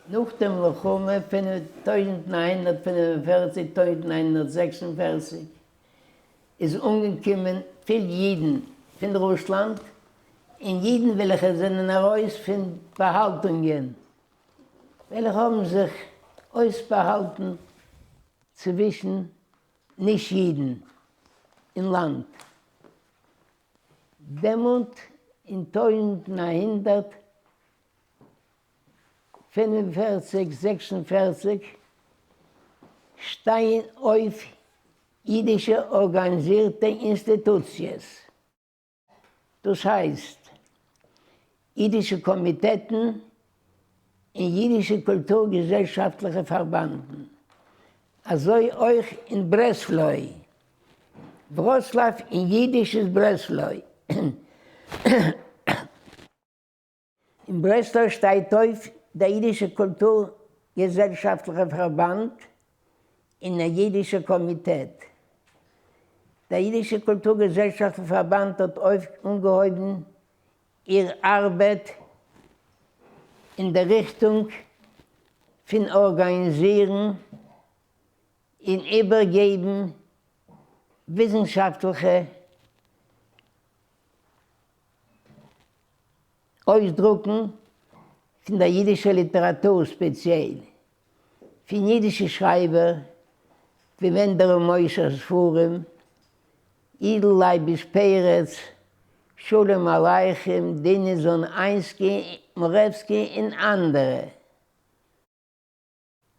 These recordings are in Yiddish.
נאך דער מלחמה פון 1945, 1946 איז אנגעקומען פיל אידן פון רוסלאנד און אידן וועלכע זענען ארויס פון באהאלטונגען וועלכע האבן זיך אויסבאהאלטן צווישן נישט אידן אין לאנד. דעמאלט אין 1945, 46 שטייען אויף אידישע ארגאניזירטע אינסטיטוציעס, דאס הייסט אידישע קאמיטעטן און אידישע קולטור-געזעלשאפטליכע פארבאנדן, אזוי אויך אין ברעסלוי, בראצלאוו אין אידיש איז ברעסלוי. אין ברעסלוי שטייט אויף דער אידישער קולטור-געזעלשאפטליכער פארבאנד און א אידישער קאמיטעט. דער אידישער קולטור-געזעלשאפטליכער פארבאנד האט אויף אנגעהויבן איר ארבעט אין דער ריכטונג פון ארגאניזירן און איבערגעבן וויסנשאפטליכע אויסדרוקן פון דער יידישער ליטעראטור, ספעציעל פון יידישע שרייבער ווי מענדעלע משה ספרים, אידל לייביש פרץ, שלום עליכם, דינעזאן איינסקי, מארעווסקי און אנדערע.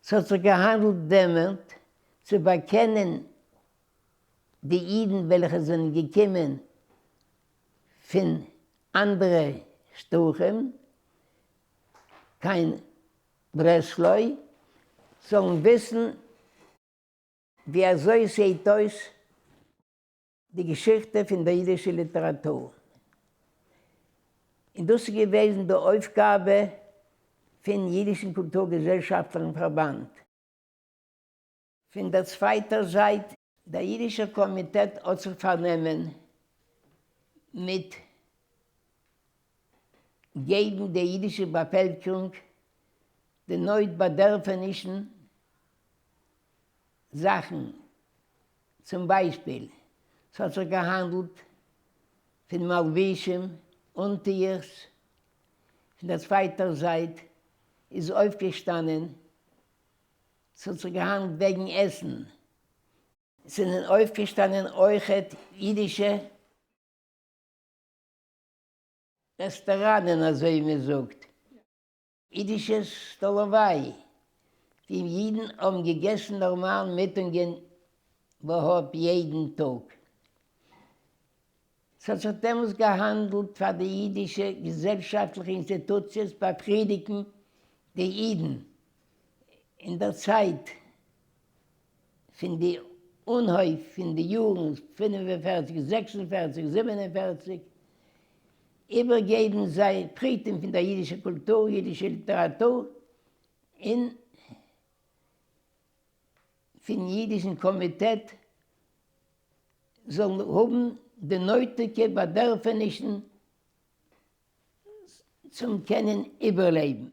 ס'האט זיך געהאנדלט דעמאלט צו באקענען די אידן וועלכע זענען געקומען פון אנדערע שטחים קיין ברעסלוי, זאלן וויסן ווי אזוי זעהט אויס די געשיכטע פון דער אידישער ליטעראטור, און דאס איז געוועזן די אויפגאבע פון אידישן קולטור-געזעלשאפטליכן פארבאנד. פון דער צווייטער זייט, דער אידישער קאמיטעט האט זיך פארנומען מיט געבן די אידישע באפעלקערונג די נויט-באדערפענישן, זאכן, צום ביישפיל, ס'האט זיך געהאנדלט פון מלבישים, אנטוערס, פון דער צווייטער זייט איז אויפגעשטאנען, ס'האט זיך געהאנדלט וועגן עסן, ס'זענען אויפגעשטאנען אויכעט אידישע רעסטאראנען אזוי ווי מ'זאגט. אידישע סטאלאוויי, ווי אידן האבן געגעסן נארמאל מיטונגען באהאפ יעדן טאג. ס'האט זיך דעמאלס געהאנדלט פאר די אידישע געזעלשאפטליכע אינסטיטוציעס באפרידיגן די אידן אין דער צייט פון די אנהויב פון די יארן 45, 46, 47, איבערגעבן זיי פרטים פון דער אידישער קולטור, אידישער ליטעראטור און פון אידישן קאמיטעט זאלן האבן די נויטיגע באדערפענישן צום קענען איבערלעבן.